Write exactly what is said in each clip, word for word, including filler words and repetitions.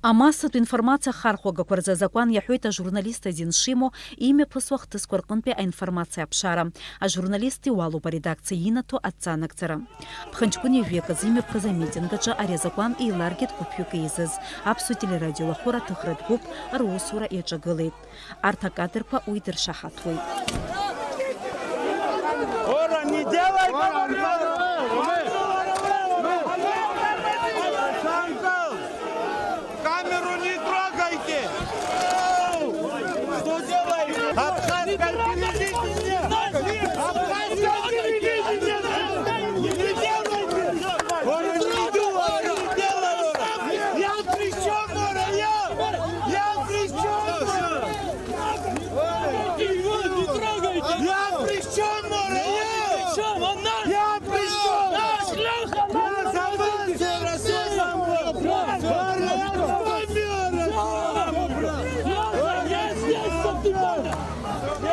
Амассатә информациа ахархәагақәа рзы азакәан иаҳәоит ажурналист азин шимоу имҩаԥысуа ахҭысқәа рҟынтәи аинформациа аԥшаара. Ажурналист иуалуп аредакциа инаҭо адҵанагӡара. Ԥхынҷкәын ҩажәи акы зымҩаԥгаз амитинг аҿы ари азакәан еиларгеит гәыԥҩык еизыз аԥсуа телерадиолахәыра аҭыхратә гәыԥ русура иаҿагылеит. Арҭ акадрқәа уи дыршаҳаҭуеит. Ора, не делай! Камеру не трогайте! Что делаете? Абхазское телевидение! Абхазское телевидение! Не делайте! Ора, не делай! Не делай! Я при чём, Ора, я? Я при чём? Я при чём, Ора, я? Я при чём? Я за вас, я за вас!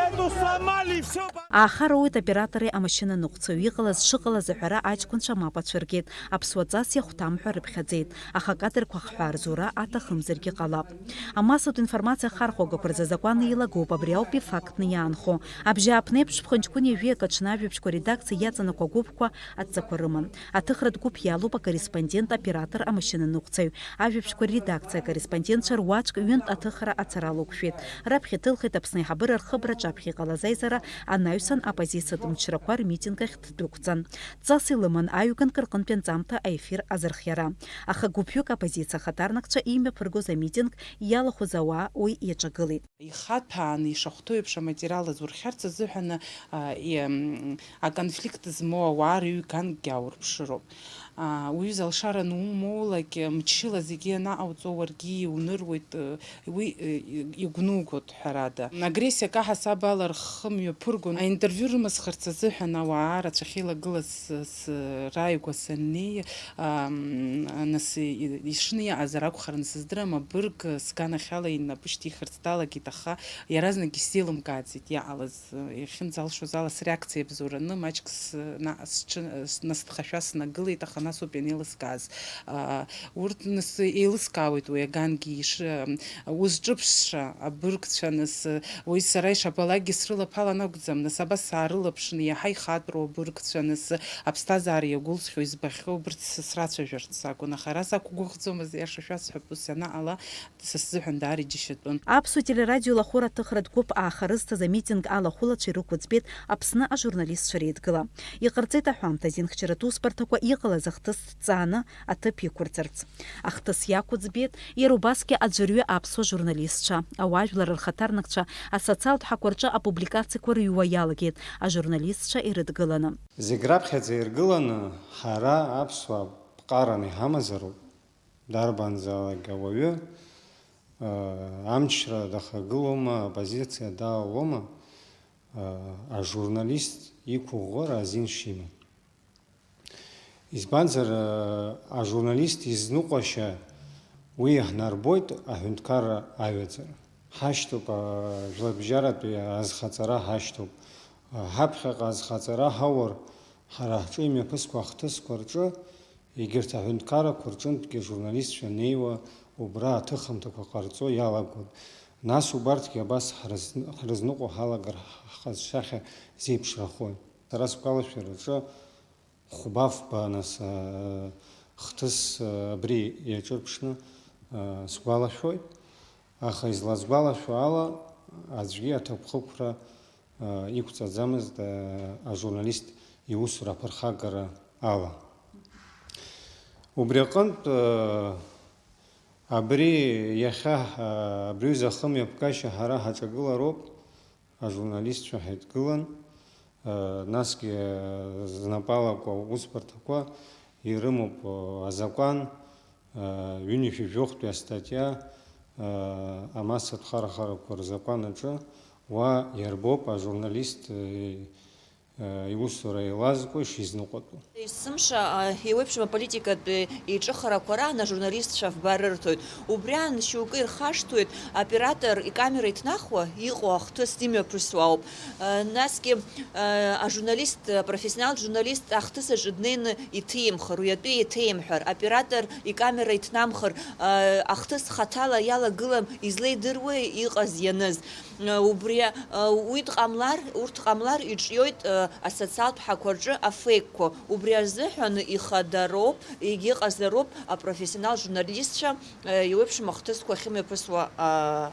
Эту сломали, всё. Аахароуеит аоператори амашьына ныҟәцаҩ иҟалаз шыҟалаз аҳәара аҷкәынцәа мап ацәыргеит, аԥсуа ҵас иахәҭам ҳәа рыԥхьаӡеит, аха акадрқәа ахҳәаа рзура аҭахымзаргьы ҟалап. Амассатә информациа ахархәагақәа рзы азакәан еилагоуп, абри ауп ифактны иаанхо. Абжьааԥнеиԥш ԥхынҷкәын ҩажәи акы аҽны ажәабжьқәа редакциа иаҵанакуа агәыԥқәа адҵақәа рыман. Аҭыхратә гәыԥ иалоуп акорреспондент, аоператор, амашьына ныҟәцаҩ, ажәабжьқәа рредакциа акорреспондентцәа руаӡәк ҩынтә аҭыхра ацара лықәшәеит. Раԥхьа иҭылхит Аԥсны аиҳабыра рхыбраҿы аԥхьа иҟалаз аизара анаҩсан, оппозициатә мчрақәа рмитинг ахь ддәықәҵан. Ҵас илыман аҩганк рҟынтәи анҵамҭа аефир азырхиара. Аха гәыԥҩык аоппозициа ахаҭарнакцәа имҩаԥыргоз амитинг иалахәыз ауаа уи иаҿагылеит. Ихаҭәааны ишахәҭоу еиԥш аматериал азурхьарц азыҳәан, а, и, м, аконфликт змоу ауаа рыҩганкгьы аурԥшыроуп. А, уҩыза алшара анумоулак, мчыла зегьы анаҟауҵо уаргьы иуныруеит, уи, э, игәнугоит, ҳәарада. Агрессиа акаҳасаб ала рхы мҩаԥыргон. Аинтервиу рымысхырц азыҳәан ауаа рацәахьы илагылаз с-, срааигәа саннеи, ам, нас и-, ишны иааз ракәхарын, сыздырам, абырг сганахьала инапы шьҭихырц далагеит, аха иаразнак исзеилымкааӡеит иаҟалаз. Иахьынӡалшоз ала среакциа бзоураны маҷк сна-, сҽы-, сна-, сҭхашәа снагылеит, аха нас ауп ианеилыскааз. Аа, урҭ нас еилыскаауеит уи агангьы иш-, узҿыԥшша абыргцәа, нас уи сара ишабалакгьы срылаԥалан акәӡам, нас абас саарылаԥшны иаҳа ихатәроу абыргцәа, нас аԥсҭазаара иагәылсхьоу избахьоу абырҭ срацәажәарц акәын, аха ара сақәгәыӷӡомызт, иаша шәасҳәап, ус ианаҟала, са сзыҳәан даара иџьашьатәын. Аԥсуа телерадиолахәыра аҭыхратә гәыԥ ааха рызҭаз амитинг алахәылацәа ирықәыӡбеит Аԥсны ажурналистцәа реидгыла. Иҟарҵеит аҳәамҭа азинхьчаратә усбарҭақәа иҟалаз ахҭыс ҭҵааны аҭыԥ иқәырҵарц. Ахҭыс иақәыӡбеит иара убасгьы аӡәырҩы аԥсуа журналистцәа, ауаажәлар рхаҭарнакцәа асоциалтә ҳақәа рҿы апубликациақәа рыҩуа иалагеит ажурналистцәа ирыдгыланы. Зегь раԥхьаӡа иргыланы ҳара аԥсуаа ԥҟараны иҳамазароуп. Дарбанзаалак ауаҩы, э, амчра дахагылоума, аппозициа далалома, э, ажурналист иқәыӷәӷәара азин шимам. Избанзар, э, ажурналист изныҟәашьа уи иаҳнарбоит аҳәынҭқарра аҩаӡара. Ҳашьҭоуп, э, жәларбжьаратәи азхаҵара ҳашьҭоуп. Э, ҳаԥхьаҟа азхаҵара ҳаур, ҳара ҳҿы имҩаԥысқәа ахҭысқәа рҿы Егьырҭ аҳәынҭқаррақәа рҿынтәгьы ажурналистцәа неиуа убра аҭыхымҭақәа ҟарҵо иалагон. Нас убарҭгьы абас ҳрызн-, ҳрызныҟәо ҳалагар ҳҟазшьахьа зеиԥшрахои? Сара сгәалашәараҿы хәба-фба нас, а, хҭыс, а, абри иаҿырԥшны, а, сгәалашәоит. Аха изласгәалашәо ала, аӡәгьы аҭакԥхықәра, а, иқәҵаӡамызт, а, ажурналист иусура аԥырхагара ала. Убри аҟынтә, а, абри иахьа, а, абри аҩыза ахымҩаԥгашьа ҳара ҳаҿагылароуп, ажурналистцәа ҳаидгылан, а, насгьы, а, знапы алаку аусбарҭақәа ирымоуп, а, азакәан, Ҩынҩажәи жәохәтәи астатиа, амассатә харахарақәа рзакәан аҿы уа иарбоуп ажурналист, Иусура еилазго ишизныҟәатәу. Есымша еиуеиԥшым аполитикатә еиҿыхарақәа раан ажурналистцәа афба рырҭоит. Убри аан шьоукы ирхашҭуеит аоператор икамера иҭнахуа иҟоу ахҭыс имҩаԥысуа ауп. Насгьы ажурналист, апрофессионалтә журналист ахҭыс аҿы днеины иҭимхыр, уи атәы иеиҭеимҳәар, аоператор икамера иҭнамхыр, ахҭыс хаҭала иалагылам, излеидыруеи иҟаз ианыз? Убри, уи дҟамлар, урҭ ҟамлар иҿиоит асоциалтә ҳақәа рҿы афеикқәа. Убри азыҳәан ихадароуп, егьыҟазароуп апрофессионал журналистцәа еиуеиԥшым ахҭысқәа ахьымҩаԥысуа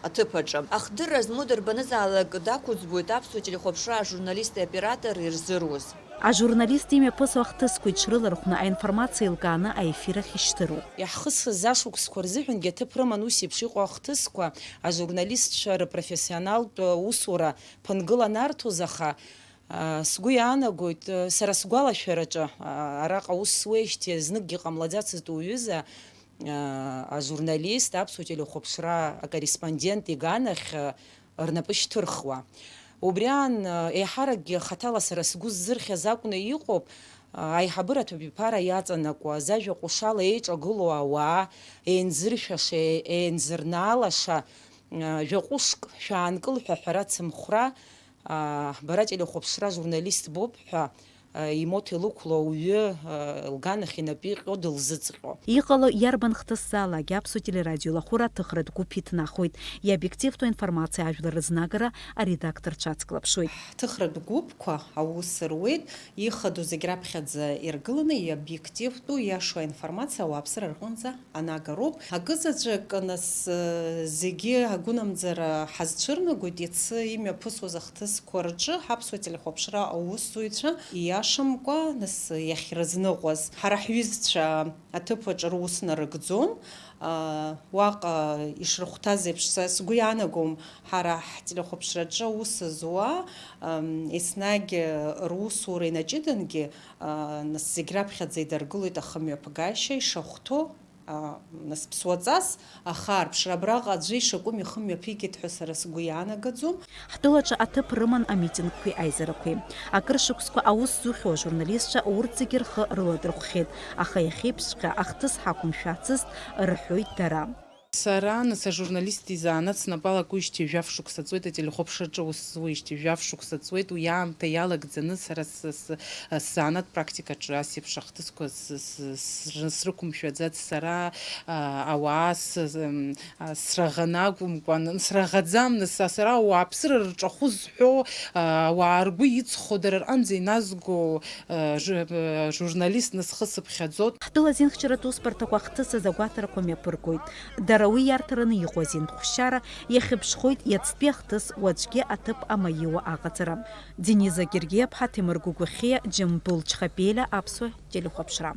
аҭыԥ аҿы. Ахдырра змоу дарбанызаалак дақәыӡбоит аԥсуа телехәаԥшра ажурналисти аоператори ирзыруз. Ажурналист имҩаԥысуа ахҭысқәа иҽрылархәны аинформациа еилкааны аефир ахь ишьҭыроуп. Иаҳхысыз ашықәсқәа рзыҳәангьы аҭыԥ рыман ус еиԥш иҟоу ахҭысқәа, ажурналистцәа рпрофессионалтә усура ԥынгыла нарҭоз, аха сгәы иаанагоит, сара сгәалашәараҿы, араҟа аус зуеижьҭеи зныкгьы ҟамлаӡацызт уҩыза, ажурналист, аԥсуа телехәаԥшра акорреспондент иганахь рнапы шьҭырхуа. Убри аан, еиҳаракгьы хаҭала сара сгәы ззырхьаз акәны иҟоуп, аиҳабыра аҭыԥ иԥара иаҵанакуа, зажәа ҟәышала еиҿагылоу ауаа, еинзыршәаша, еинзырнаалаша, жәа ҟәышк шәаанкыл ҳәа аҳәара цымхәра, бара телехәаԥшра журналист боуп ҳәа, имоҭа илықәло ауаҩы лганахь инапы иҟьо дылзыҵҟьо. Иҟало иарбан хҭысзаалак аԥсуа телерадио лахәыра аҭыхратә гәыԥ иҭнахуеит, иобиективтәу аинформациа ажәлар рызнагара аредакторцәа ацклаԥшуеит. Ҳҭыхратә гәыԥқәа аус руеит, ихадоу зегь раԥхьаӡа иргыланы иобиективтәу иашоу аинформациа ауааԥсыра рҟынӡа анагароуп. Акызаҵәык, нас, зегьы агәынамӡара ҳазцәырнагоит, иацы имҩаԥысуаз ахҭысқәа рҿы ҳаԥсуа телехәаԥшра аусзуҩцәа ииашамкәа, нас, иахьрызныҟәаз. Ҳара ҳҩызцәа аҭыԥ аҿы рус нарыгӡон. Уаҟа ишрыхәҭаз еиԥш, са сгәы иаанагом, ҳара ҳтелехәаԥшраҿы аус зуа, еснагь русура инаҷыдангьы, нас, зегь раԥхьаӡа идыргылоит ахымҩаԥгашьа ишахәҭоу. Нас ԥсуаҵас ахаарԥшра абраҟа аӡәы ишакәым ихы мҩаԥигеит ҳәа сара сгәы иаанагаӡом. Ҳтәылаҿы аҭыԥ рыман амитингқәеи аизарақәеи. Акыр шықәсқәа аус зухьоу ажурналистцәа урҭ зегьы рхы рыладырхәхьеит, аха иахьеиԥшҵәҟьа ахҭыс ҳақәымшәацызт, рҳәоит дара. Сара, нас, ажурналист изанааҭ снапы алакуижьҭеи жәаф шықәса ҵуеит, ателехәаԥшраҿы аус зуижьҭеи жәаф шықәса ҵуеит, уи аамҭа иалагӡаны сара с-, с-, сзанааҭ практикаҿы ас еиԥш ахҭысқәа с-, с-, с-, срықәымшәаӡац сара, а, ауаа с-, с-, м, а, сраӷаны акәымкәан, сраӷаӡам, нас, а, сара ауааԥсыра рҿахәы зҳәо, а, ауаа ргәы иҵхо дара рҟынӡа иназго, а, ж-, а, журналист, нас, схы сыԥхьаӡоит. Ҳтәыла азинхьчаратә усбарҭақәа ахҭысыз агәаҭарақәа мҩаԥыргоит. Дара уи иарҭараны иҟоу азинтәхәшьара иахьыԥшхоит иацтәи ахҭыс уаҵәгьы аҭыԥ амаиуа аҟаҵара. Дениза Гергиаԥҳа, Ҭемыр Гәыгәахьиа, Џьамбул Чхапелиа, Аԥсуа телехәаԥшра.